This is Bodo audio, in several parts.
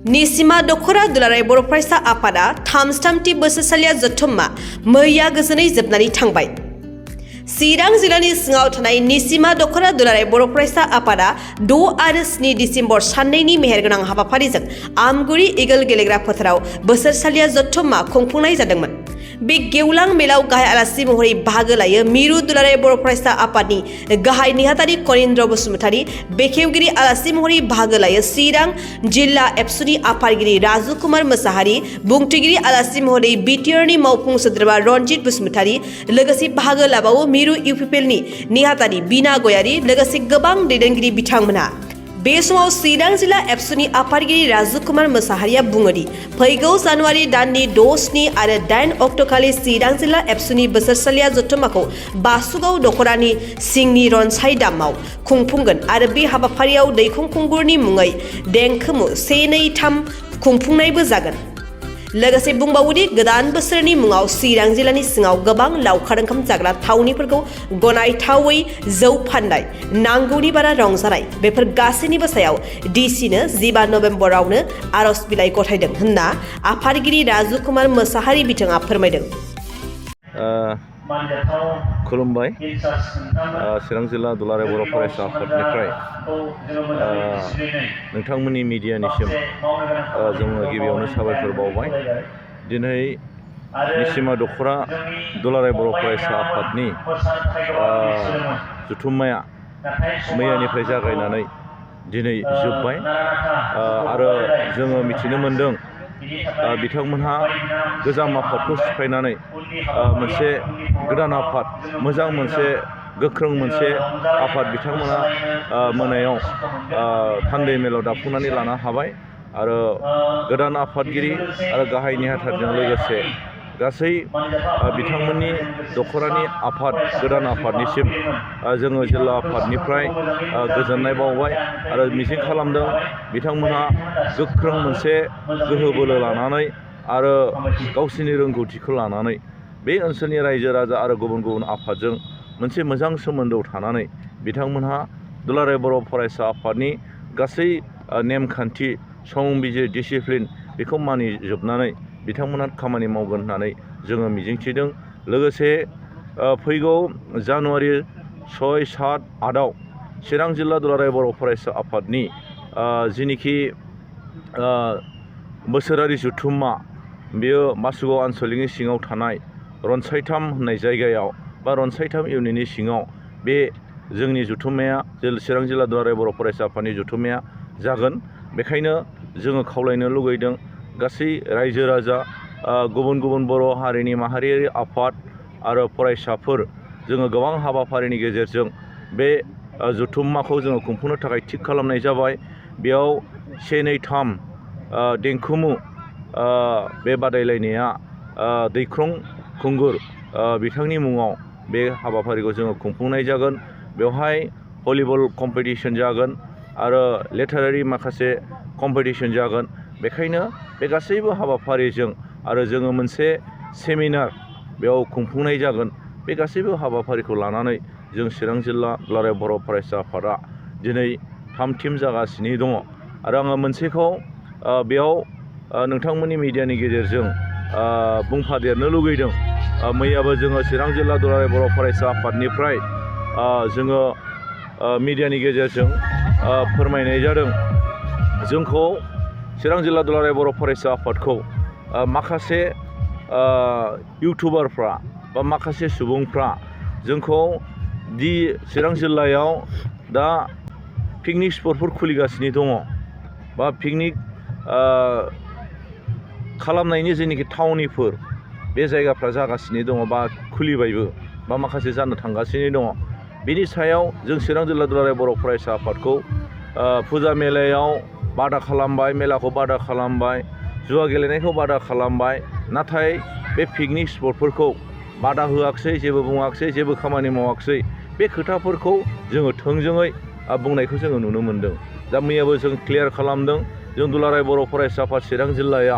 निसिमा दखरा दुलाराय बर' फरायसा आफादा थामथि बोसोरसालिया जथुम्मा मैया गोजोनै जोबनानै थांबाय। चिरां जिल्लानि सिङाव थानाय निसिमा दखरा दुलाराय बर' फरायसा आफादा 6 आरो 7 डिसेम्बर साननैनि मेहेरगोनां हाबाफारिजों आमगुरि इगल गेलेग्रा फोथाराव बोसोरसालिया जथुम्मा खुंफुंनाय जादोंमोन। बे गेवलां मेलाव गाहाय आलासि महरै बाहागो लायो मिरु दुलाराय बर' फरायसा आफादनि गाहाय नेहाथारि कनिन्द्र बसुमतारी, बेखेवगिरि आलासि महरै बाहागो लायो चिरां जिल्ला एबसुनि आफादगिरि राजु कुमार मोसाहारि, बुंथिगिरि आलासि महरै बिटिआरनि मावफुं सोद्रोमा रनजित बसुमतारी, लोगोसे बाहागो लाबावो मिरु इउपिपिएलनि नेहाथारि बिना गयारि, लोगोसे गोबां दैदेनगिरि बिथांमोनहा। बे समाव चिरां जिल्ला एबसुनि आफादगिरि राजु कुमार मोसाहारिया बुङोदि फैगौ जानुवारि दाननि 6, 7 आरो 8 अक्ट'खालि चिरां जिल्ला एबसुनि बोसोरसालिया जथुम्माखौ बासुगाव दखरानि सिंनि रनसाय दामाव खुंफुंगोन आरो बे हाबाफारियाव दैखं खुंगुरनि मुङै देंखोमु 1, 2, 3 खुंफुंनायबो जागोन। लोगोसे बुंबावोदि गोदान बोसोरनि मुङाव चिरां जिल्लानि सिङाव गोबां लावखार ओंखाम जाग्रा थावनिफोरखौ गनायथावै जौ फाननाय, नांगौनि बारा रंजानाय बेफोर गासैनिबो सायाव डिसिनो 15 नभेम्बरावनो आर'ज बिलाइ गथायदों होनना आफादगिरि राजु कुमार मोसाहारि बिथाङा फोरमायदों। खुलुमबाय। चिरां जिल्ला दुलाराय बर' फरायसा आफादनिफ्राय नोंथांमोननि मिडियानिसिम जोङो गिबियावनो साबायखर बावबाय। दिनै निसिमा दखरा दुलाराय बर' फरायसा आफादनि जथुम्माया मैयानिफ्राय जागायनानै दिनै जोबबाय आरो जोङो मिथिनो मोन्दों बिथांमोनहा गोजाम आफादखौ सिफायनानै मोनसे गोदान आफाद, मोजां मोनसे गोख्रों मोनसे आफाद बिथांमोना मोनायाव थान्दै मेलाव दाफुंनानै लानो हाबाय आरो गोदान आफादगिरि आरो गाहाय नेहाथारजों लोगोसे गासै बिथांमोननि दखरानि आफाद, गोदान आफादनिसिम जोङो जिल्ला आफादनिफ्राय गोजोननाय बावबाय आरो मिजिं खालामदों बिथांमोनहा गोख्रों मोनसे गोहो बोलो लानानै आरो गावसोरनि रोंगौथिखौ लानानै बे ओनसोलनि रायजो राजा आरो गुबुन गुबुन आफादजों मोनसे मोजां सोमोन्दोआव थानानै बिथांमोनहा दुलाराय बर' फरायसा आफादनि गासै नेमखान्थि, संबिजिर, डिसिप्लिन बेखौ मानिजोबनानै बिथांमोनहा खामानि मावगोन होननानै जोङो मिजिंथिदों। लोगोसे फैगौ जानुवारि 6, 7, 8आव चिरां जिल्ला दुलाराय बर' फरायसा आफादनि जिनिखि बोसोरारि जथुम्मा, बेयो बासुगाव आनसलिकनि सिङाव थानाय रनसायथाम होननाय जायगायाव बा रनसायथाम इउनिटनि सिङाव बे जोंनि जथुम्माया चिरां जिल्ला दुलाराय बर' फरायसा आफादनि जथुम्माया जागोन। बेखायनो जोङो खावलायनो लुगैदों गासै रायजो राजा, गुबुन गुबुन बर' हारिनि माहारियारि आफाद आरो फरायसाफोर, जोङो गोबां हाबाफारिनि गेजेरजों बे जथुम्माखौ जोङो खुंफुंनो थाखाय थिग खालामनाय जाबाय। बेयाव 1, 2, 3 देंखोमु बे बादायलायनाया दैख्रं खुंगुर बिथांनि मुङाव बे हाबाफारिखौ जोङो खुंफुंनाय जागोन। बेवहाय भलिबल कम्पिटिसन जागोन आरो लिटारेरि माखासे कम्पिटिसन जागोन। बेखायनो बे गासैबो हाबाफारिजों आरो जोङो मोनसे सेमिनार बेयाव खुंफुंनाय जागोन। बे गासैबो हाबाफारिखौ लानानै जों चिरां जिल्ला दुलाराय बर' फरायसा आफादा दिनै थाम-थिम जागासिनो दङ आरो आङो मोनसेखौ बेयाव नोंथांमोननि मिडियानि गेजेरजों बुंफादेरनो लुगैदों। मैयाबो जोङो चिरां जिल्ला दुलाराय बर' फरायसा आफादनिफ्राय जोङो मिडियानि गेजेरजों फोरमायनाय जादों। जोंखौ चिरां जिल्ला दुलाराय बर' फरायसा आफादखौ माखासे इउटुबारफ्रा बा माखासे सुबुंफ्रा जोंखौ चिरां जिल्लायाव दा पिकनिक स्पटफोर खुलिगासिनो दङ बा पिकनिक खालामनायनि जेनोखि थावनिफोर बे जायगाफ्रा जागासिनो दङ बा खुलिबायबो बा माखासे जानो थांगासिनो दङ। बेनि सायाव जों चिरां जिल्ला दुलाराय बर' फरायसा आफादखौ फुजा मेलायाव बादा खालामबाय, मेलाखौ बादा खालामबाय, जुवा गेलेनायखौ बादा खालामबाय, नाथाय बे पिकनिक स्पटफोरखौ बादा होआखिसै, जेबो बुङाखिसै, जेबो खामानि मावाखिसै। बे खोथाफोरखौ जोङो थोंजोङै बुंनायखौ जोङो नुनो मोन्दों। दा मैयाबो जों क्लियार खालामदों, जों दुलाराय बर' फरायसा आफाद चिरां जिल्लाया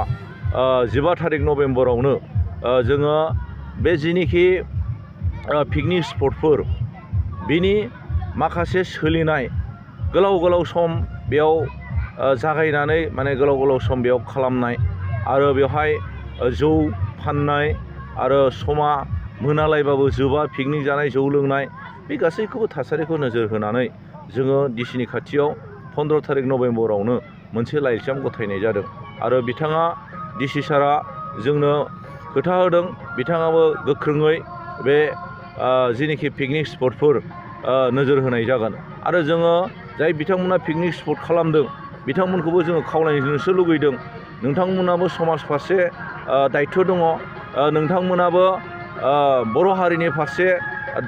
15 नभेम्बरावनो जोङो बे जिनिखि पिकनिक स्पटफोर बिनि माखासे सोलिनाय गोलाव सम बेयाव जागायनानै माने गोलाव गोलाव सम बेयाव खालामनाय आरो बेवहाय जौ फाननाय आरो समा मोनालायबाबो जोबा पिकनिक जानाय जौ लोंनाय बे गासैखौबो थासारिखौ नोजोर होनानै जोङो डिसिनि खाथियाव 15 थारिख नभेम्बरावनो मोनसे लाइजाम गथायनाय जादों आरो बिथाङा डिसि सारा जोंनो खोथा होदों बिथाङाबो गोख्रोङै बे जिनिखि पिकनिक स्पटफोर नोजोर होनाय जागोन आरो जोङो जाय बिथांमोना पिकनिक स्पट खालामदों बिथांमोनखौबो जोङो खावलायनोसो लुगैदों नोंथांमोनाबो समाज फारसे दायित्व दङ नोंथांमोनाबो बर' हारिनि फारसे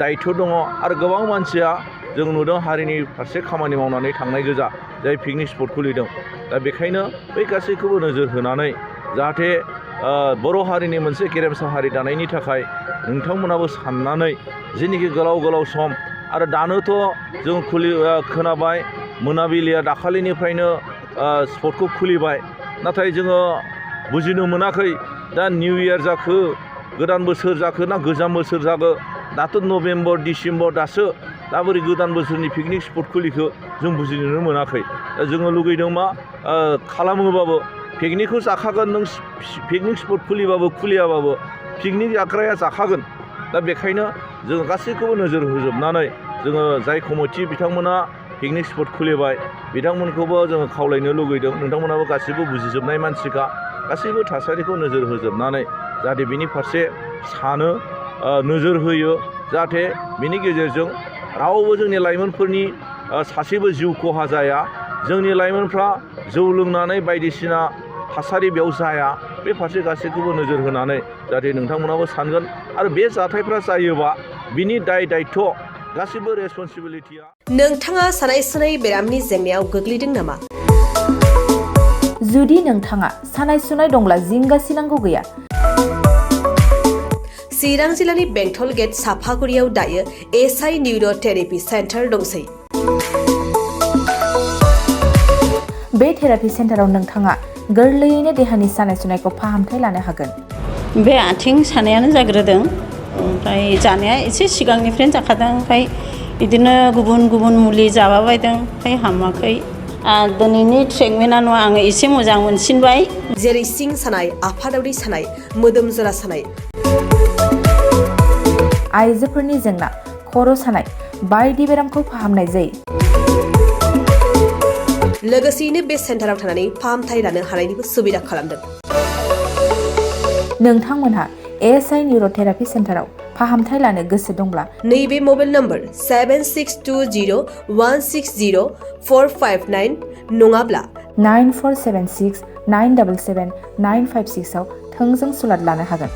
दायित्व दङ आरो गोबां मानसिया जों नुदों हारिनि फारसे खामानि मावनानै थांनाय गोजा जाय पिकनिक स्पट खुलिदों दा बेखायनो बै गासैखौबो नोजोर होनानै जाहाथे बर' हारिनि मोनसे गेरेमसा हारि दानायनि थाखाय नोंथांमोनाबो साननानै जेनिखि गोलाव गोलाव सम आरो दानोथ' जों खोनाबाय मोनाबिलिया दाखालिनिफ्रायनो स्पटखौ खुलिबाय नाथाय जोङो बुजिनो मोनाखै दा निउ इयार जाखो गोदान बोसोर जाखो ना गोजाम बोसोर जाखो दाथ' नभेम्बर डिसेम्बर दासो दा बोरै गोदान बोसोरनि पिकनिक स्पट खुलिखो जों बुजिनोनो मोनाखै दा जोङो लुगैदों मा खालामोबाबो पिकनिकखौ जाखागोन नों पिकनिक स्पट खुलिबाबो खुलियाबाबो पिकनिक जाग्राया जाखागोन दा बेखायनो जोङो गासैखौबो नोजोर होजोबनानै जोङो जाय कमिटि बिथांमोना पिकनिक स्पट खुलिबाय बिथांमोनखौबो जोङो खावलायनो लुगैदों नोंथांमोनाबो गासैबो बुजिजोबनाय मानसिखा गासैबो थासारिखौ नोजोर होजोबनानै जाहाथे बिनि फारसे सानो नोजोर होयो जाहाथे बिनि गेजेरजों रावबो जोंनि लाइमोनफोरनि सासेबो जिउ खहा जाया जोंनि लाइमोनफ्रा जौ लोंनानै बायदिसिना थासारि बेयाव जाया बे फारसे गासैखौबो नोजोर होनानै जाहाथे नोंथांमोनाबो सानगोन आरो बे जाथायफ्रा जायोबा बिनि दायित्व गासिबो रेसपन्सिबिलिटिया नोंथाङा सानाय सुनाय बेरामनि जेंनायाव गोग्लैदों नामा जुदि नोंथाङा सानाय सुनाय दंब्ला जिंगासिनांगौ गैया चिरां जिल्लानि बेंटल गेट साफागुरियाव दायो एसआइ निउर' थेरापि सेन्टार दंसै बे थेरापि सेन्टाराव नोंथाङा गोरलैयैनो देहानि सानाय सुनायखौ फाहामथाय लानो हागोन बे आथिं सानायानो जाग्रोदों ओमफ्राय जानाया एसे सिगांनिफ्रायनो जाखादों ओमफ्राय बिदिनो गुबुन गुबुन मुलि जाबाबायदों ओमफ्राय हामाखै दिनैनि ट्रिटमेन्टआनो आङो एसे मोजां मोनसिनबाय जेरै सिं सानाय आफादावरि सानाय मोदोम जरा सानाय आइजोफोरनि जेंना खर' सानाय बायदि बेरामखौ फाहामनाय जायो लोगोसेयैनो बे सेन्टाराव थानानै फाहामथाय लानो हानायनिबो सुबिदा खालामदों नोंथांमोनहा एएसआइ निउर' थेरापि सेन्टाराव फाहामथाय लानो गोसो दंब्ला नैबे मबाइल नम्बर 7620160459 नङाब्ला 9476977956 आव थोंजों सुलाद लानो हागोन